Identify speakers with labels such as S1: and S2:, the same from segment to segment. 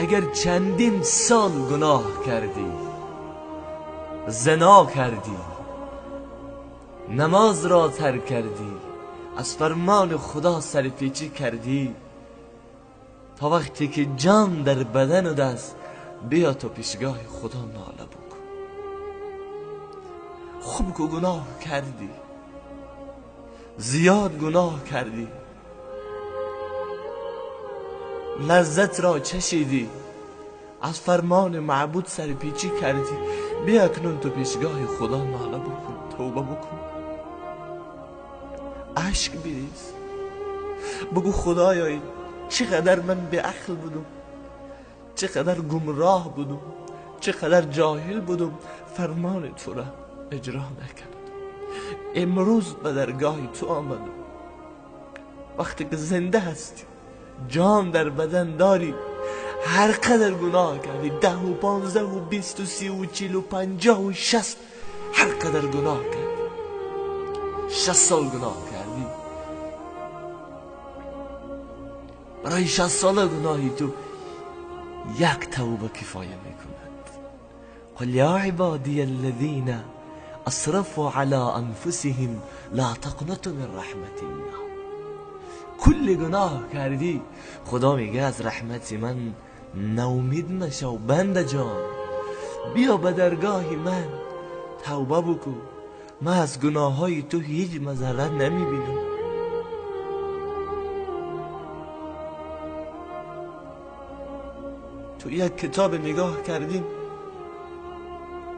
S1: اگر چندین سال گناه کردی، زنا کردی، نماز را ترک کردی، از فرمان خدا سرپیچی کردی، تا وقتی که جان در بدن و دست، بیا تا پیشگاه خدا ناله بکن. خوب که گناه کردی، زیاد گناه کردی، لذت را چشیدی، از فرمان معبود سرپیچی کردی، بیا اکنون تو پیشگاه خدا ناله بکن، توبه بکن، اشک بریز، بگو خدایا چقدر من به عقل بودم، چقدر گمراه بودم، چقدر جاهل بودم، فرمان تو را اجرا نکردم، امروز به درگاه تو آمدم. وقتی که زنده هستی، جان در بدن داری، هر قدر گناه کردی، 10 و 15 و 20 و 30 و 40 و 50 و 60، هر قدر گناه کردی، 60 سال گناه کردی، برای 60 سال گناهی تو یک توبه کفایه میکند. قل یا عبادی الذین اسرفوا علی انفسهم لا تقنطوا من رحمت الله. کل گناه کردی، خدا میگه از رحمت من ناامید مشو بنده جان، بیا به درگاه من توبه بکن، من از گناه های تو هیچ مضرت نمیبینم. تو یک کتاب نگاه کردیم،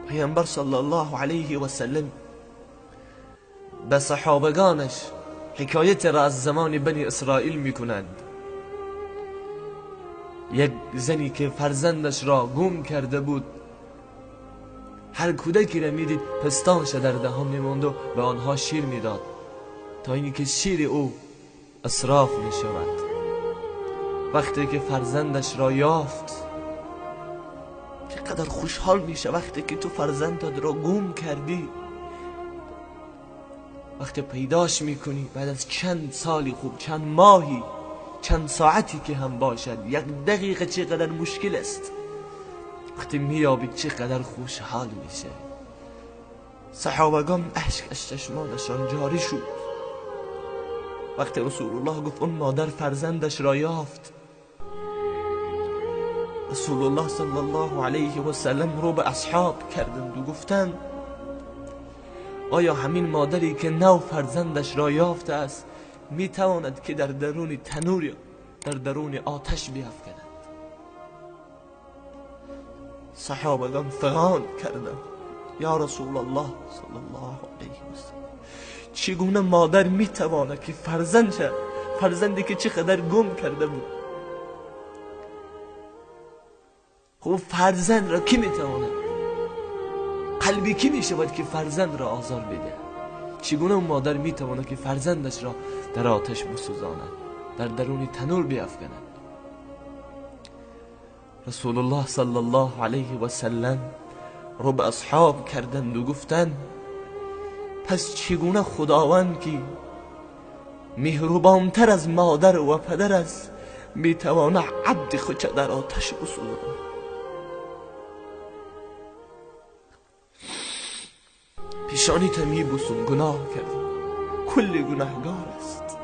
S1: پیامبر صلی الله علیه و سلم به صحابگانش حکایت را از زمان بنی اسرائیل میکنند. یک زنی که فرزندش را گم کرده بود، هر کودکی را میدید پستانش در دهان میماند و به آنها شیر میداد تا اینکه شیر او اسراف میشود. وقتی که فرزندش را یافت چقدر خوشحال میشه. وقتی که تو فرزندت را گم کردی، وقتی پیداش میکنی بعد از چند سالی، خوب چند ماهی، چند ساعتی که هم باشد، یک دقیقه چقدر مشکل است، وقتی میابی چقدر خوشحال میشه. صحابگان اشک از چشمانشان جاری شد وقتی رسول الله گفت اون مادر فرزندش را یافت. رسول الله صلی الله علیه و سلم رو به اصحاب کردند و گفتند آیا همین مادری که نو فرزندش را یافته است میتواند که در درون تنور، در درون آتش بیفکند؟ صحابگان فغان کردند یا رسول الله صلی الله علیه و سلم، چگونه مادر میتواند که فرزندی که چقدر گم کرده بود، خب فرزند را کی میتواند، قلبی کی میشود که فرزند را آزار بده؟ چگونه اون مادر میتواند که فرزندش را در آتش بسوزاند، در درون تنور بیافکند؟ رسول الله صلی الله علیه و سلم رو به اصحاب کردند و گفتند پس چگونه خداوند که مهربانتر از مادر و پدر است میتواند عبد خود در آتش بسوزاند؟ پیشانی تا میبوسم، گناه کردیم، کل گناهگار است،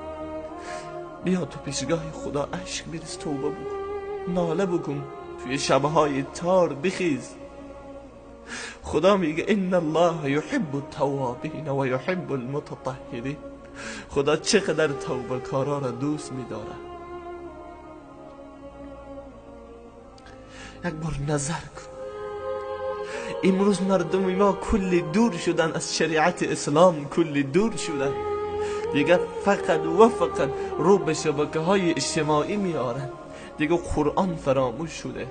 S1: بیا تو پیشگاه خدا اشک بریز، توبه بکن، ناله بکن، توی شبهای تار بخیز. خدا میگه ان الله یحب التوابین و یحب المتطهرین. خدا چقدر توبه کارا را دوست میداره. یک بار نظر کن، امروز مردم ما کلی دور شدن از شریعت اسلام، کلی دور شدن دیگه، فقط و فقط رو به شبکه های اجتماعی میارن دیگه، قرآن فراموش شده.